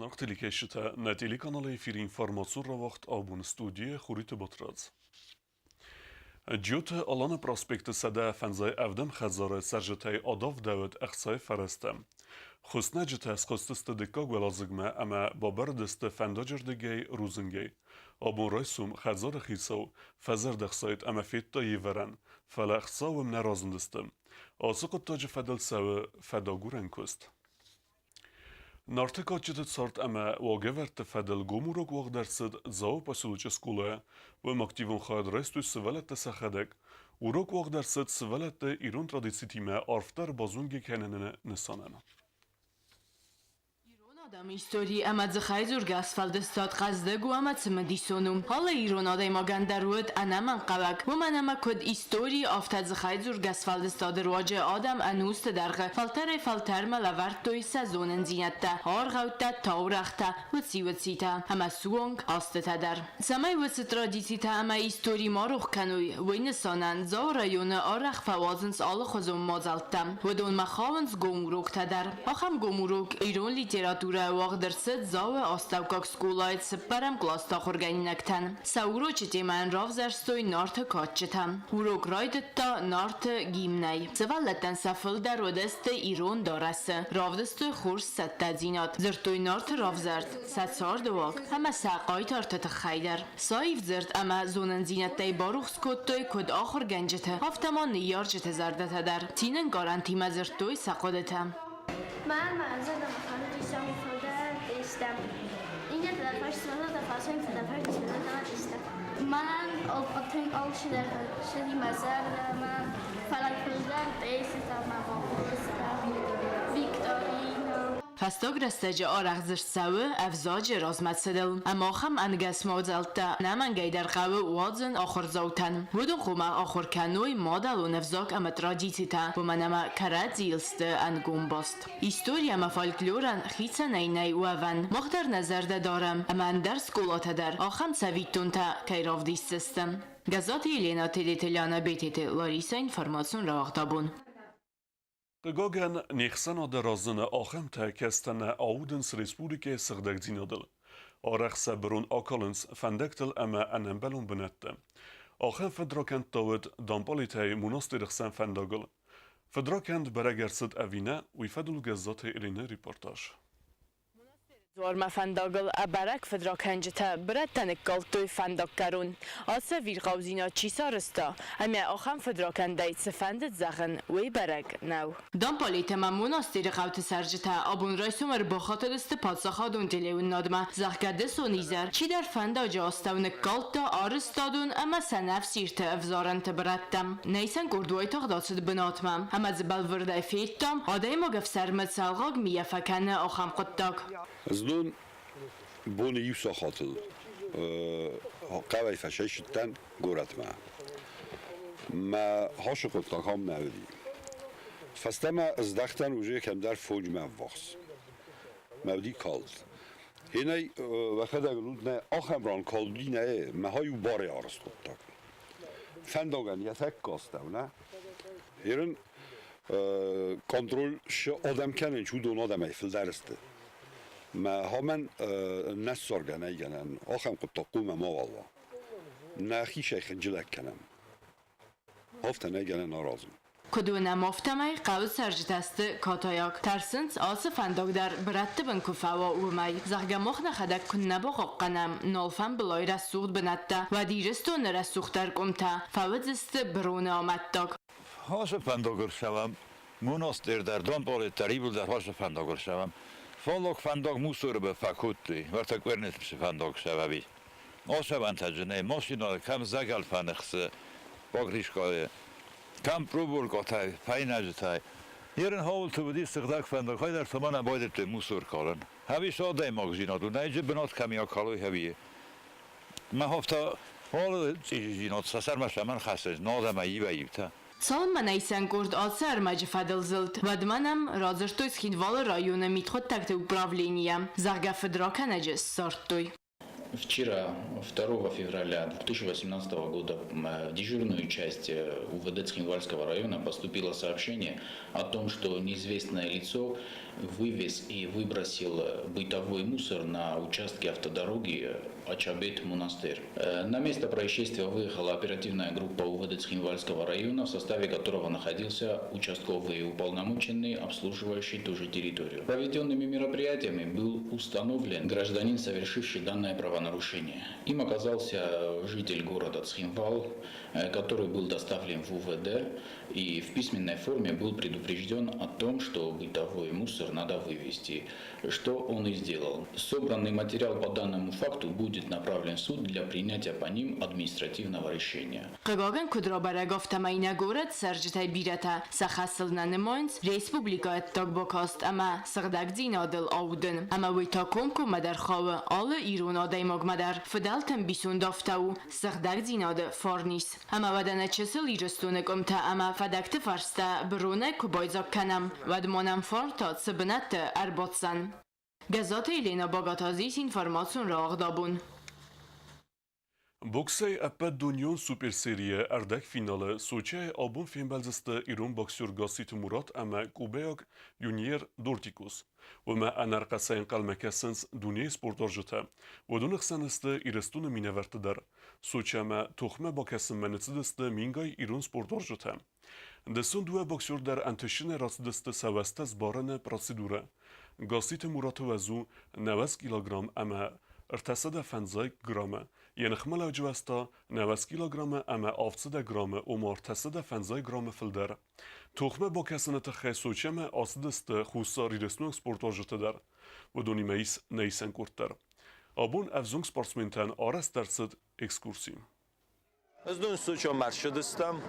Зынаргъ телекӕсджытӕ, нӕ телеканалы эфиры информацион рауагъд абон студийы Хуриты Батрадз. Джиоты Аланы проспекты 157 хӕдзары цӕрджытӕй адавдӕуыд ӕхцайы фӕрӕзтӕ. Хуыснӕджытӕ схызтысты дыккаг уӕладзыгмӕ ӕмӕ бабӕрыдысты фӕндаджы рдыгӕй рудзынгӕй. Абон райсом хӕдзары хицау фӕзӕрдӕхсайд ӕмӕ федта йе вӕрӕн, фӕлӕ ӕхца уым нӕ разындысты. Ацы хъуыддаджы фӕдыл цӕуы фӕдагурӕн куыст. Нарты кадджыты цард ӕмӕ уагӕвӕрдты фӕдыл гом урок уагъд ӕрцыд Дзауы поселочы скъолайы. Уым активон хайад райстой сывӕллӕттӕ сӕхӕдӕг. Урок уагъд ӕрцыд сывӕллӕтты ирон традицитимӕ арфдӕр базонгӕ кӕныны нысанӕн. Ирон адӕмы истори ӕмӕ дзыхӕйдзургӕ сфӕлдыстад хъӕздыг у ӕмӕ цымыдисон у. Алы ирон адӕймагӕн дӕр уыд ӕнӕмӕнгхъӕуӕг, уымӕн ӕмӕ куыд истори, афтӕ дзыхӕйдзургӕ сфӕлдыстады руаджы адӕм ӕнусты дӕргъы фӕлтӕрӕй-фӕлтӕрмӕ лӕвӕрдтой сӕ зонындзинӕдтӕ, аргъӕуттӕ, таурӕгътӕ, уыци-уыцитӕ ӕмӕ суанг азтытӕ дӕр. Цӕмӕй уыцы традицитӕ ӕмӕ истори ма рох кӕной, уый нысанӕн Дзауы районы арӕх фӕуадзынц алыхуызон мадзӕлттӕ. Уыдонмӕ хауынц гом уроктӕ дӕр. Ахӕм гом урок ирон литературӕйы уагъд ӕрцыд Дзауы астӕуккаг скъолайы цыппӕрӕм къласты ахуыргӕнинӕгтӕн. Сӕ урочы темӕйӕн равзӕрстой Нарты кадджытӕ. Урок райдыдта Нарты гимнӕй. Сывӕллӕттӕн сӕ фылдӕр уыдысты ирон дарӕсы. Равдыстой хорз цӕттӕдзинад, дзырдтой Нарты равзӕрд, сӕ цардыуаг ӕмӕ сӕ хъайтарты тыххӕй дӕр. Сӕ ивдзырд ӕмӕ зонындзинӕдтӕй барухс кодтой куыд ахуыргӕнджыты, афтӕ ма ныййарджыты зӕрдӕтӕ дӕр. Цины ӕнкъарӕнтимӕ дзырдтой сӕ хъуыдытӕ. Мӕ зӕрдӕмӕ фӕндис фылдӕр истӕ. Иннӕтӕ дӕр фӕрсынц, дӕр фӕрсынц, дӕр фӕрсынц, истӕ. Мӕнӕн тынг алчидӕр цыди мӕ зӕрдӕмӕ, фӕлӕ фылдӕр пьесӕтӕ мӕ бахъуыдысты викторина. Фӕстаг рӕстӕджы арӕх дзырд цӕуы ӕвзаджы размӕцыдыл, ӕмӕ ахӕм ӕнгӕс мадзӕлттӕ ӕнӕмӕнгӕйдӕр хъӕуы уадзын ахуырдзаутӕн. Уыдон хъуамӕ ахуыр кӕной мадӕлон ӕвзаг ӕмӕ традицитӕ, уымӕн ӕмӕ кӕрӕдзийыл сты ӕнгом баст. Истори ӕмӕ фольклорӕн хицӕнӕй нӕй уӕвӕн. Мах дӕр нӕ зӕрдӕ дарӕм, ӕмӕ ӕндӕр скъолатӕ дӕр ахӕм цӕвиттонтӕ кӕй равдисдзысты. Гӕззаты Елена, Тедеты Лиана, Бететы Лариса, информацион рауагъдабон. Хъыгагӕн, не хсӕнады разыны ахӕмтӕ, кӕцытӕ нӕ аудынц республикӕйы сыгъдӕгдзинадыл. Арӕх сӕ бырон акалынц фӕндӕгтыл ӕмӕ ӕнӕмбӕлон бынӕтты. Ахӕм фыдракӕндтӕ уыд Дампъалетӕй монастыры хсӕн фӕндагыл. Фыдракӕнд бӕрӕг ӕрцыд ӕви нӕ, уый фӕдыл Гӕззаты Еленӕ репортаж. Дзуармӕ фӕндагыл ӕбӕрӕг фыдракӕнджытӕ бырӕттӕ ныккалдтой фӕндаггӕрон. Ацы ӕвирхъаудзинад чи сарӕзта ӕмӕ ахӕм фыдракӕндӕй цы фӕндыд зӕгъын, уый бӕрӕг нӕу. Дампалет ӕмӕ монастыры хъӕуты цӕрджытӕ абон райсом ӕрбахатыдысты паддзахадон телеуынынадмӕ, зӕгъгӕ, дысон изӕр чидӕр фӕндаджы астӕу ныккалдта арӕзтадон ӕмӕ сӕнӕфсирты ӕвзарӕнты бырӕттӕ. Нӕ сӕн къорд уайтагъд ацыд бынатмӕ, ӕмӕ дзы бӕлвырдӕй федтам, адӕймаг ӕфсӕрмы цӕлгъаг мийӕ фӕкӕны ахӕм хъуыддаг. Знон боны иу сахатыл хъӕуӕй фӕцӕйцыдтӕн горӕтмӕ. Мӕ хӕсы хъуыддаг ам нӕ уыди. Фӕстӕмӕ здӕхтӕн уже кӕмдӕр фондзмӕ ӕввахс. Мӕ уыди калд. Инӕй уӕхӕдӕг нӕ ахӕм ран калд уыди нӕ, мӕ хай-иу барӕй арӕзт хъуыддаг. Фӕндагӕн йӕ тӕккӕ астӕу, нӕ? Ерын контроль шы адӕм кӕнынц, уыдон адӕмӕй фылдӕр сты. Мӕ хамӕн нӕ ссаргӕ нӕй гӕнӕн, ахӕм хъуыддаг хъуамӕ мауал уа. Нӕхицӕй хынджылӕг кӕнӕм. Афтӕ нӕй гӕнӕн аразын. Куыд уынӕм, афтӕмӕй хъӕуы цӕрджытӕ сты катайаг. Тӕрсынц, ацы фӕндаг дӕр бырӕтты бын куы фӕуа, уымӕй. Зӕгъгӕ, мах нӕхӕдӕг куыннӕ бахъахъхъӕнӕм налфамбылай рӕсугъд бынӕттӕ, уӕд Ирыстоны рӕсугъддӕр къуымтӕ фӕуыдзысты быроны амӕттаг. Ацы фӕндагыл цӕуӕм, монастыр дӕр, Донболет дӕр, иууылдӕр ацы фӕндагыл цӕуӕм. Фаллаг фӕндаг мусоры бын фӕкодтой, уӕртӕ Къуернеты фӕндаг цӕуӕви. Ацӕуӕнтӕ дзы нӕй, машинӕ кӕм зӕгӕл фӕныхсы Багришкайы, кӕм проборкъатӕй, фӕйнӕджытӕй. Ерын хауылты уыди сыгъдӕг фӕндаг, хайдӕр цӕмӕн байдыдтой мусор калын. Ӕви сӕ адӕймагдзинад у, нӕй дзы бынат кӕм акалой ӕви. Мӕ афтӕ алы чъизидзинад сӕ сӕрмӕ цӕмӕн хӕссынц, нал ӕмӕ ивӕй-ивтӕ. Цалынмӕ нӕ исӕн къорд ацы ӕрмӕджы фӕдыл зылд, уӕдмӕ нӕм радзырдтой Цхинвалы районы мидхъуыддӕгты управленийӕ, зӕгъгӕ, фыдракӕнӕджы ссардтой. Вчера, 2 февраля 2018 года, в дежурную часть УВД Цхинвальского района поступило сообщение о том, что неизвестное лицо вывез и выбросил бытовой мусор на участке автодороги Ачабет-Монастырь. На место происшествия выехала оперативная группа УВД Цхинвальского района, в составе которого находился участковый уполномоченный, обслуживающий ту же территорию. Проведенными мероприятиями был установлен гражданин, совершивший данное правонарушение. Им оказался житель города Цхинвал, который был доставлен в УВД и в письменной форме был предупрежден о том, что бытовой мусор надо вывести, что он и сделал. Собранный материал по данному факту будет направлен в суд для принятия по ним административного решения. Хъыгагӕн, куыд рабӕрӕг, афтӕмӕй нӕ горӕты цӕрджытӕй бирӕтӕ сӕ хӕсыл нӕ нымайынц республикӕйы ӕддаг бакаст ӕмӕ сыгъдӕгдзинадыл аудын. Ӕмӕ уый та комкоммӕдӕр хауы алы ирон адӕймагмӕ дӕр. Фыдӕлты ӕмбисонд афтӕ у, сыгъдӕгдзинады фарн ис. Ӕмӕ уӕдӕ нӕ чысыл Ирыстоны къуымтӕ ӕмӕ фӕдӕгты фӕрстӕ быронӕй куы байдзаг кӕнӕм, уӕд ма нӕм фарн та цы бынӕтты ӕрбаддзӕн? Гӕззаты Еленӕ Багатазис информацион рауагъд абон. Боксӕй ӕппӕтдунеон суперсерийы ӕрдӕгфиналы Сочӕйы абон фембӕлдзысты ирон боксер Гасситы Мурат ӕмӕ кубӕйаг Юниер Дортикус. Уымӕ ӕнӕрхъӕцӕй ӕнхъӕлмӕ кӕсынц дунейы спортуарзджытӕ. Уыдоны хсӕн сты Ирыстоны минӕвӕртты дӕр. Сочӕмӕ тохмӕ бакӕсынмӕ ныццыдысты мингай ирон спортуарзджытӕ. Дысон дыууӕ боксер дӕр ӕнтыстджынӕй рацыдысты сӕ уӕзтӕ сбарыны процедурӕ. Гасситы Мураты уӕз у 90 килограмм ӕмӕ 305 граммы. Йӕ ныхмӕлӕуджы уӕз та 90 килограммы ӕмӕ 700 граммы, ома 305 граммы фылдӕр. Тохмӕ бакӕсыны тыххӕй Сочӕмӕ ацыдысты Хуссар Ирыстонаг спортуарзджытӕ дӕр. Уыдонимӕ ис нӕ исӕн къорд дӕр. Абон ӕвзонг спортсментӕн арӕзт ӕрцыд экскурси. Знон Сочамӕ ссыдыстӕм,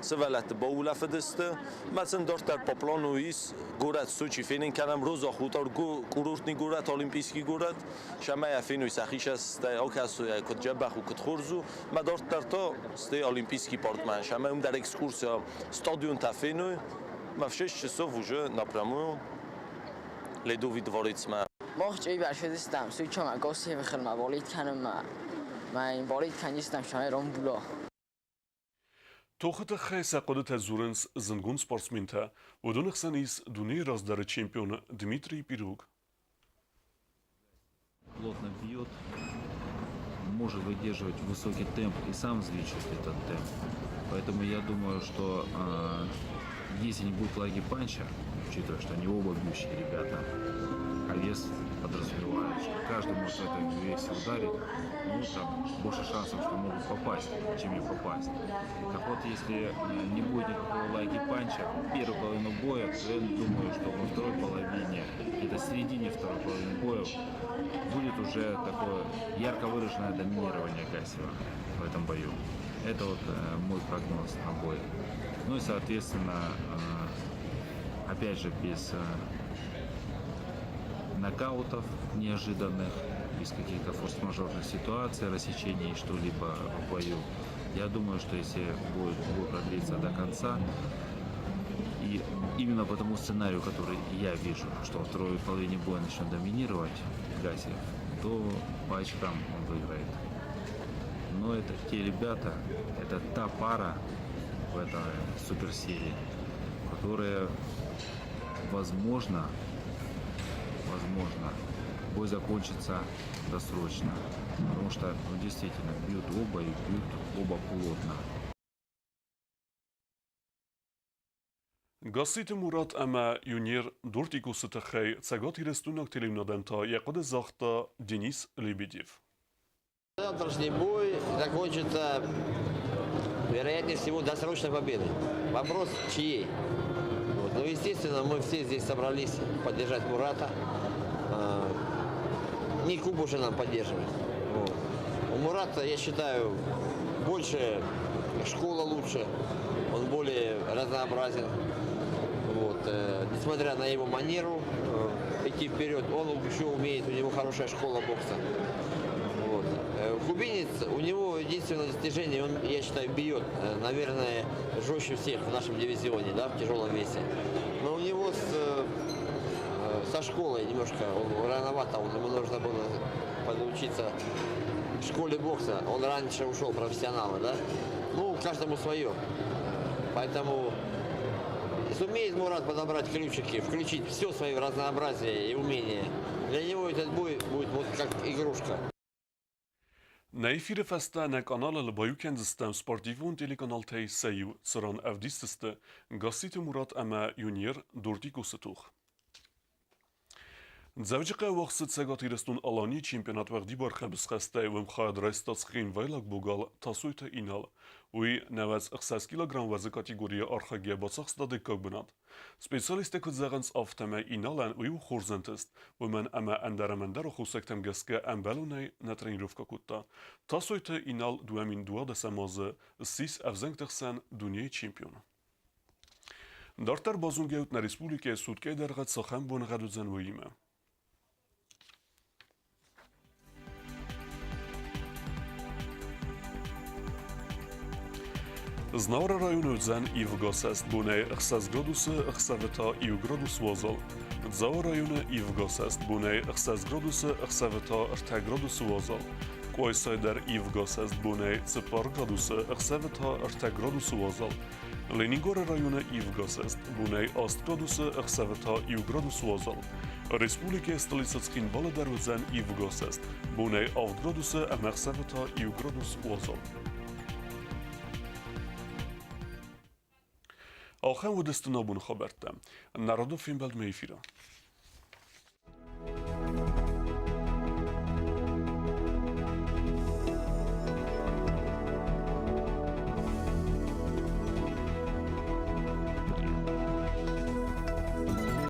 сывӕллӕтты баулӕфыдысты. Мӕ сын дарддӕр по плану ис горӕт Сочи фенын кӕнӕм, Роза хутор, курортный горӕт, Олимпийский горӕт. Сӕмӕ феной сӕхи стӕй акӕсой, куыд дзӕбӕх у, куыд хорз у. Мӕ дарддӕр та стӕй Олимпийский паркмӕ. Сӕмӕ уым дӕр экскурсия стадионтӕ феной. Мӕ в 6 часов уже напрямую Ледовый дворецмӕ. Мах Чъибӕ ссыдыстӕм Сочамӕ Гасситы хъӕумӕ балет кӕнынмӕ. Мӕ йын балет кӕндзыстӕм сӕ рамбула. Тохы тыххӕй сӕ хъуыдытӕ дзурынц зындгонд спортсментӕ. Уыдоны хсӕн ис дунейы раздӕры чемпион Дмитрий Пирук. Плотно бьет, может выдерживать высокий темп и сам взвинчивать этот темп. Поэтому я думаю, что если не будет lucky punch а, учитывая, что они оба бьющие ребята, а вес подразумевает, что каждый может в этом весе ударить, ну, там больше шансов, что могут попасть, чем не попасть. Так вот, если не будет никакого lucky punch а первую половину боя, то я думаю, что во второй половине, где-то в середине второй половины боя, будет уже такое ярко выраженное доминирование Гассиева в этом бою. Это вот мой прогноз на бой. Ну и, соответственно, опять же, без нокаутов неожиданных, без каких-то форс-мажорных ситуаций, рассечений, что-либо в бою. Я думаю, что если будет бой продлиться до конца, и именно по тому сценарию, который я вижу, что во второй половине боя начнет доминировать Гассиев, то по очкам он выиграет. Но это те ребята, это та пара в этой суперсерии, которая, возможно, бой закончится досрочно. Потому что, ну, действительно бьют оба и бьют оба плотно. Гасситы Мурат ӕмӕ Юниер Дортикусы тыххӕй цӕгатирыстойнаг телеуынадӕн та йӕ хъуыды загъта Денис Лебедев. Завтрашний бой закончится, вероятнее всего, досрочной победой. Вопрос, чьей. Вот. Ну, естественно, мы все здесь собрались поддержать Мурата. Не Кубу же нам поддерживать. Вот. У Мурата, я считаю, больше школа лучше, он более разнообразен. Вот. Несмотря на его манеру идти вперед, он еще умеет, у него хорошая школа бокса. Вот. Кубинец, у него единственное достижение, он, я считаю, бьет, наверное, жестче всех в нашем дивизионе, да, в тяжелом весе. Но у него со школой немножко, он рановато, ему нужно было подучиться в школе бокса. Он раньше ушел профессионалы, да? Ну, каждому свое. Поэтому сумеет Мурат подобрать ключики, включить все свое разнообразие и умение. Для него этот бой будет вот как игрушка. Нӕ эфиры фӕстӕ нӕ каналыл баиу кӕндзыстӕм спортивон телеканалтӕй сӕ иу, цыран ӕвдисдзысты Гасситы Мурат ӕмӕ Юниер Дортикосы тох. Дзӕуджыхъӕуы ӕхсыд Цӕгат Ирыстон-Аланийы чемпионат уӕгъдибар хъӕбысхӕстӕй уым хайад райста цхинвайлаг богал Тасойты Инал. Уый 96 килограмм уӕзы категорийы архайгӕйӕ бацахста дыккаг бынат. Специалисттӕ куыд зӕгъынц, афтӕмӕй Иналӕн уый у хорз ӕнтыст, уымӕн ӕмӕ ӕндӕр ӕмӕ ӕндӕр аххосӕгтӕм гӕсгӕ ӕмбӕлонӕй нӕ тренировкӕ кодта. Тасойты Инал 2012 азы ссис ӕвзӕнгты хсӕн дунейы чемпион. Дарддӕр базонгӕ ут нӕ республикӕйы суткӕйы дӕргъы цахӕм боныгъӕд уыдзӕн, уыимӕ. Знауыры районы уыдзӕн ивгӕ цӕст бонӕй 6 градусы, ӕхсӕвы та 1 градус уазал. Дзауы районы ивгӕ цӕст бонӕй 6 градусы, ӕхсӕвы та 3 градусы уазал. Къуайсайы дӕр ивгӕ цӕст бонӕй 4 градусы, ӕхсӕвы та 3 градусы уазал. Ленингоры районы ивгӕ цӕст бонӕй 8 градусы, ӕхсӕвы та 1 градус уазал. Республикӕйы столицӕ Цхинвалы дӕр уыдзӕн ивгӕ цӕст бонӕй 7 градусы ӕмӕ ӕхсӕвы та 1 градус уазал. Ахӕм уыдысты нӕ боны хабӕрттӕ. Народон фембӕлдмӕ эфиры.